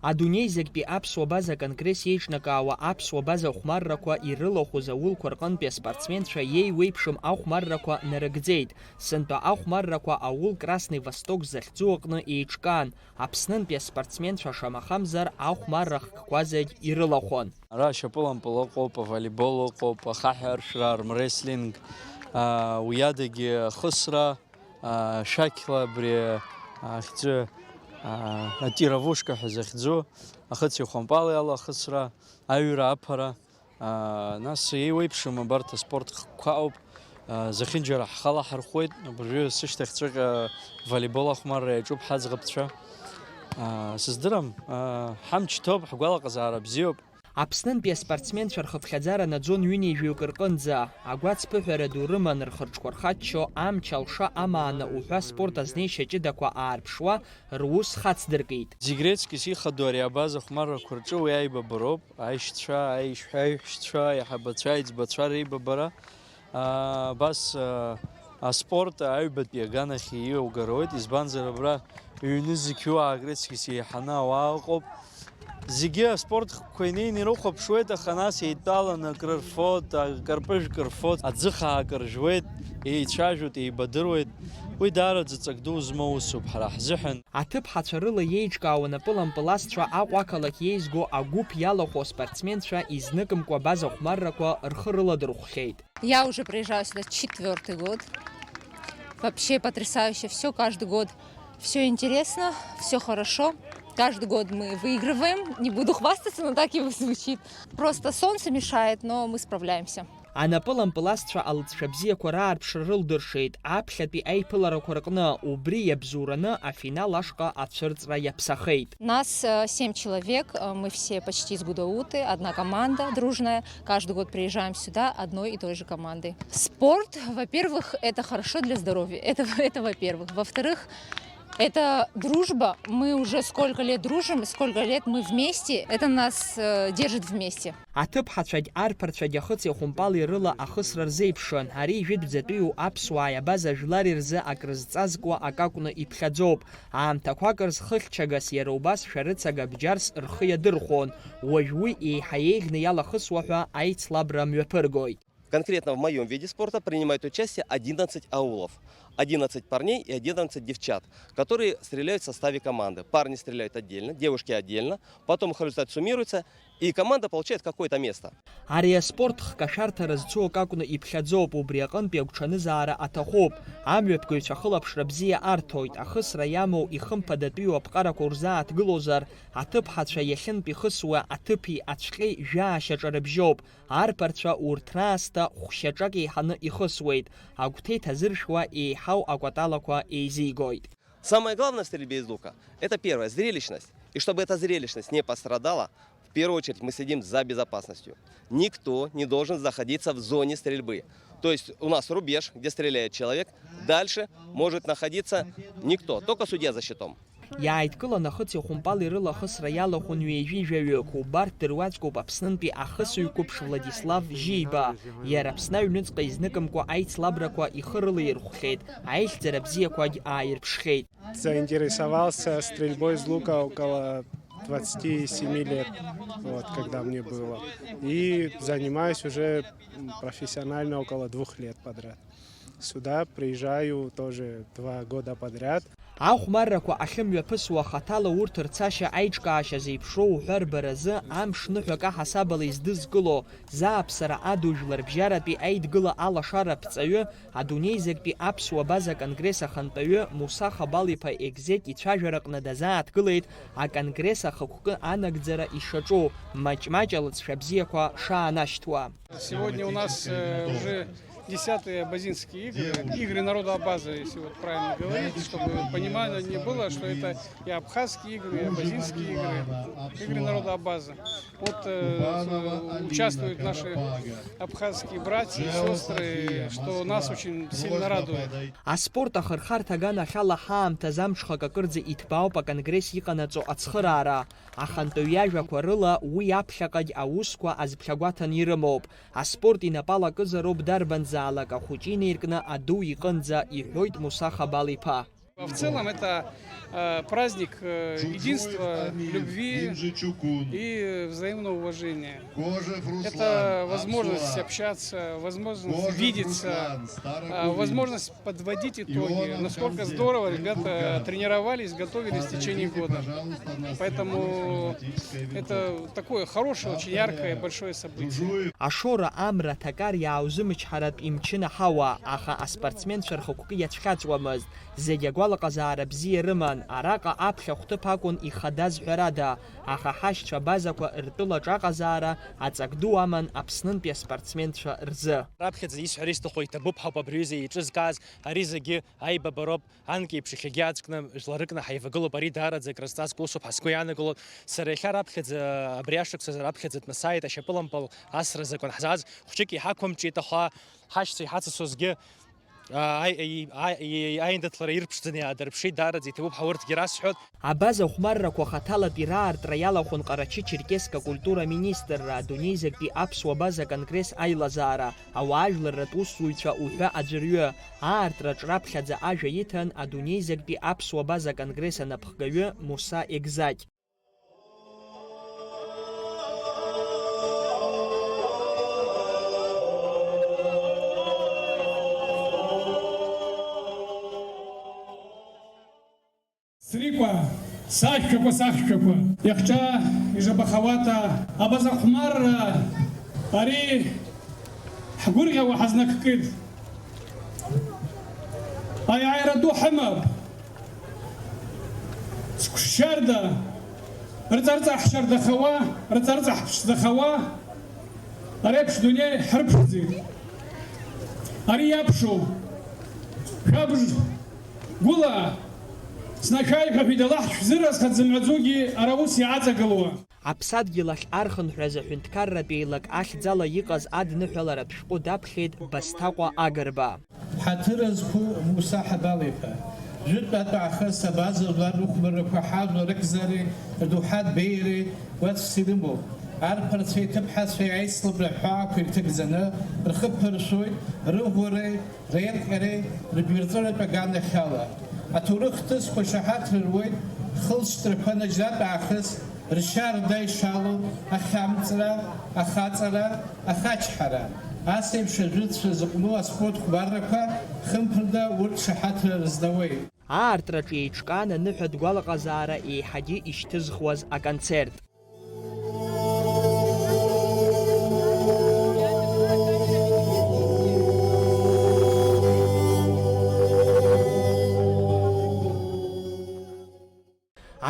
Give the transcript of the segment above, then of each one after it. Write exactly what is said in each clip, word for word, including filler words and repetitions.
Адунеи зегьтәи аԥсуа база конгресс еиҿнакаауа аԥсуа база хәмаррақәа ирылахәыз аулқәа рҟынтәи аспортсменцәа еиуеиԥшым ахәмаррақәа нарыгӡеит. Сынтәа ахәмаррақәа аул Красный Восток захьӡу аҟны еиҿкаан, Аԥснынтәи аспортсменцәа шамахамзар ахәмарра хкқәа зегь ирылахәын. Ара ашьапылампыл ыҟоуп, аволейбол ыҟоуп, ахаҳә аршәра, армрестлинг, аа, уи адагьы ахысра, аа, шәақьла абри, аа, ахьӡы, аа, атировушка ҳәа захьӡу, ахыци ахәампали ала ахысра, аҩра аԥара, аа, нас еиуеиԥшым абарҭ аспорт хкқәа ауп. Аа, зехьынџьара ҳхала ҳархәуеит, абыржәы сышьҭахьҵәҟьа волейбол ахәмарра иаҿуп ҳаӡӷабцәа. Аа, сыздырам, аа, ҳамч ҭоуп, ҳгәалаҟазаара бзиоуп. Аԥснынтәи аспортсменцәа рхыԥхьаӡара наӡон ҩынҩажәаҩык рҟынӡа. Агәацԥыҳәара ду рыман рхырҿқәа рхаччо, амч алша амаана уҳәа аспорт азнеишьа ҷыдақәа аарԥшуа, рус хацдыркит. Зегь реиҵкьыс ихадоу ари абаза хәмаррақәа рҿы уи аибабароуп, аишьцәа, аишь-, аиҳәшьцәа, аиҳабацәа, аиҵбацәа реибабара. Аа, абас, аа, аспорт аҩбатәи аганахь ииоугароит, избанзар абра ҩны зқьу аакреиҵкьыс еиҳаны ауаа ыҟоуп. Зегьы аспорт хкқәа инеины ирыхәаԥшуеит, аха нас еидтәаланы акры рфоит, акарпыжәк рфоит, аӡы хаак ржәуеит, еицәажәоит, еибадыруеит. Уи даараӡа ҵак ду змоу усуп ҳара ҳзыҳәан. Аҭыԥҳацәа рыла иеиҿкаау анапылампыласцәа Аҟәа ақалақь еизго агәыԥ иалахәу аспортсменцәа изныкымкәа абаза хәмаррақәа рхы рыладырхәхьеит. Я уже приезжаю сюда четвёртый год. Вообще потрясающе всё, каждый год всё интересно, всё хорошо. Каждый год мы выигрываем. Не буду хвастаться, но так и звучит. Просто солнце мешает, но мы справляемся. Анапылампыласцәа алҵшәа бзиақәа раарԥшра рылдыршеит аԥхьатәи аиԥыларақәа рҟны, убри иабзоураны афинал ашҟа ацәырҵра иаԥсахеит. Нас, э, семь человек, э, мы все почти с Гудауты, одна команда дружная. Каждый год приезжаем сюда одной и той же командой. Спорт, во-первых, это хорошо для здоровья. Это, это во-первых. Во-вторых, это дружба. Мы уже сколько лет дружим, сколько лет мы вместе. Это нас, э, держит вместе. Аҭыԥҳацәагь арԥарцәагь ахыци ахәымпали рыла ахысра рзеиԥшын. Ари жәытәӡатәиу аԥсуааи абаза жәлари рзы акрызҵазкуа акакәны иԥхьаӡоуп. Аамҭақәак рзы хыхьчагас иара убас шәарыцага бџьарс рхы иадырхәон. Уажә уи еиҳа еиӷьны иалахысуа ҳәа аицлабра мҩаԥыргоит. Конкретно в моём виде спорта принимают участие одиннадцать аулов. Одиннадцать парней и одиннадцать девчат, которые стреляют в составе команды. Парни стреляют отдельно, девушки отдельно. Потом их результат суммируется, и команда получает какое-то место. Ари аспорт хкашәарҭа рызцу акакәны иԥхьаӡоуп, убри аҟынтәи агәҽанызаара аҭахуп. Амҩаԥгаҩцәа хылаԥшра бзиа арҭоит, ахысра иамоу ихымԥадатәиу аԥҟарақәа урзааҭгылозар, аҭыԥҳацәа иахьынтә ихысуа аҭыԥи ацәҟьеи жәаа шьаҿа рыбжьоуп. Арԥарцәа урҭ раасҭа хә-шьаҿак еиҳаны ихысуеит, агәҭа иҭазыршәуа еиҳау акәаталақәа еизигоит. Самое главное в стрельбе из лука — это первое, зрелищность. И чтобы эта зрелищность не пострадала, в первую очередь мы следим за безопасностью. Никто не должен заходиться в зоне стрельбы. То есть у нас рубеж, где стреляет человек, дальше может находиться никто, только судья за щитом. Иааидкыланы ахыци ахәымпали рыла ахысра иалахәын ҩажәи жәаҩык, убарҭ дыруаӡәкуп Аԥснынтәи ахысыҩ қәыԥш Владислав Жьиба. Иара Аԥсны аҩныҵҟа изныкымкәа аицлабрақәа ихы рылаирхәхьеит, аихьӡара бзиақәагь ааирԥшхьеит. Заинтересовался стрельбой из лука около двадцати семи лет, вот, когда мне было. И занимаюсь уже профессионально около двух лет подряд. Сюда приезжаю тоже два года подряд. Ахәмаррақәа ахьымҩаԥысуа хаҭала урҭ рцашьа аиҿкаашьа зеиԥшроу уҳәа рбаразы амш ныҳәак аҳасабала издызкыло, зааԥсара аду жәларбжьаратәи аидгыла алашара аԥҵаҩы, адунеи зегьтәи аԥсуа база конгресс ахантәаҩы Муса Хабал-иԥа Егзеҭ ицәажәараҟны дазааҭгылеит аконгресс ахықәкы анагӡара ишаҿу, маҷ-маҷ алҵшәа бзиақәа шаанашьҭуа. Сегодня у нас, э, уже десятые абазинские игры, игры народа Абаза, если вот правильно говорить, чтобы понимание не было, что это и абхазские игры, и абазинские игры, игры народа Абаза. Вот, э, участвуют наши абхазские братья и сестры, что нас очень сильно радует. Аспорт ахырхарҭа аганахьала ҳаамҭазы амҽхак акырӡа иҭбаауп аконгресс иҟанаҵо ацхыраара. Ахантәаҩ иажәақәа рыла уи аԥхьаҟагь аусқәа азԥхьагәаҭаны ирымоуп. Аспорт инапы алакызароуп дарбанзаалак ахәыҷы инеиркны аду иҟынӡа, иҳәоит Муса Хабал-иԥа. В целом это э, праздник э, единства, любви и взаимного уважения. Это возможность общаться, возможность видеться, э, возможность подводить итоги. Насколько здорово ребята тренировались, готовились в течение года. Поэтому это такое хорошее, очень яркое, большое событие. Ашоура амра аҭакар иааузымчҳаратә имчын аҳауа, аха аспортсменцәа рхықәкы иацәхьаҵуамызт. Зегьы агәалаҟазаара бзиа рыман, араҟа аԥхьа хәҭыԥ акәын ихадаз ҳәарада, аха ҳашьцәа абазақәа ртәылаҿ аҟазаара аҵак ду аман Аԥснынтәи аспортсменцәа рзы. Раԥхьаӡа исҳәар исҭаху иҭабуп ҳәа ауп абри аҩыза еиҿызкааз, ари зегьы аибабароуп, анкьеиԥш иахьагьы аҵкны жәларыкны ҳаивагылоуп, ари даараӡа крызҵазкуа усуп ҳәа сгәы иаанагылоит. Сара иахьа раԥхьаӡа, абри ашықәсазы раԥхьаӡатәны сааит ашьапылампыл асра азакәан ҳзааз, хәҷык иҳақәымҿиеит, аха ҳашьцәа иҳацысуазгьы, Аи-, аи-, аи-, аи-, аиндаҭлара ирԥшӡаны иаадырԥшит, даараӡа иҭабуп ҳәа урҭгьы расҳәоит. Абаза хәмаррақәа хаҭалатәи раартра иалахәын Ҟарачы-Черкесск акультура аминистрра, адунеизаҵәтәи аԥсуа база конгресс аилазаара, ауаажәларратә усзуҩцәа уҳәа аӡәырҩы. Аартраҿ раԥхьаӡа ажәа иҭан адунеизаҵәтәи аԥсуа база конгресс анапхгаҩы Муса Егзаҷ. Срикәа, сашәқәақәа, сахьшәақәа, иахьча ижабахауата, абазахәмарра, ари ҳгәырӷьауа ҳазнаккит. Аиааира ду ҳамап. Зқәшьшьарда, рҵарҵаҳшьардахауа, рҵарҵаҳԥшӡахауа, ари еиԥш дунеи ҳрыԥшӡеит. Ари иаԥшу, шәабж гәыла, снашәаиҳәа ҳәа идалаҳ шәзыразхаз зымҩаӡогьы ара ус иааҵагылуа. Аԥсадгьыл ахь архынҳәразы аҳәынҭқарратә еилак ахьӡала иҟаз адныҳәаларатә шәҟәы даԥхьеит Басҭаҟәа Агрба. Ҳаҭыр зқәу Муса Ҳабал-иԥа, жәытәтәи атәаахыс абаза жәлар рыхәмаррақәа ҳажәлар ракзареи рдоуҳатә беиареи гәаҵәс ирымоуп. Арԥарцәеи аҭыԥҳацәеи аицлабра аҳәаақәа ирҭагӡаны рхы ԥыршәоит, рыӷәӷәареи реилҟьареи рыгәирҵәаратә аганахьала. Аҭоурых ҭыҵқәа шаҳаҭра руеит, хылҵшьҭрақәа наџьнатә аахыс ршьа рда ишалоу ахьамҵра, ахаҵара, ахачҳара, ас еиԥш ажәытәцәа зыҟәну аспорт хәмаррақәа, хымԥада, урҭ шаҳаҭра рызнауеит. Аартраҿы еиҿкаан аныҳәатә гәалаҟазаара еиҳагьы ишьҭызхуаз аконцерт.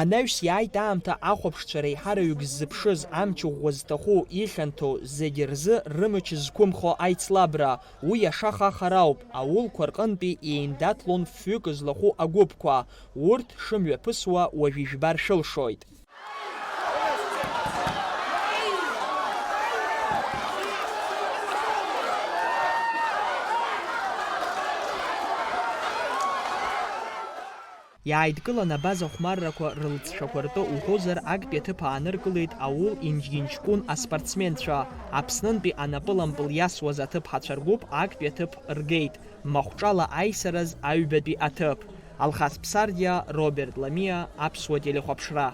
Анаҩс иааит аамҭа ахәаԥшцәа реиҳараҩык ззыԥшыз, амч ӷәӷәа зҭаху, ихьанҭоу, зегь рзы рымч зқәымхо аицлабра. Уи иашахахар ауп, аулқәа рҟынтәи еиндаҭлон фҩык злахәу агәыԥқәа. Урҭ шымҩаԥысуа уажә ижәбар шәылшоит. Иааидкылан абаза хәмаррақәа рылҵшәақәа ртәы уҳәозар, актәи аҭыԥ ааныркылеит аул Инџьгьынџькәын аспортсменцәа. Аԥснынтәи анапылампыл иасуаз аҭыԥҳацәа ргәыԥ актәи аҭыԥ ргеит, махәҿала аисараз аҩбатәи аҭыԥ. Алхас Ԥсардиа, Роберт Ламиа, Аԥсуа телехәаԥшра.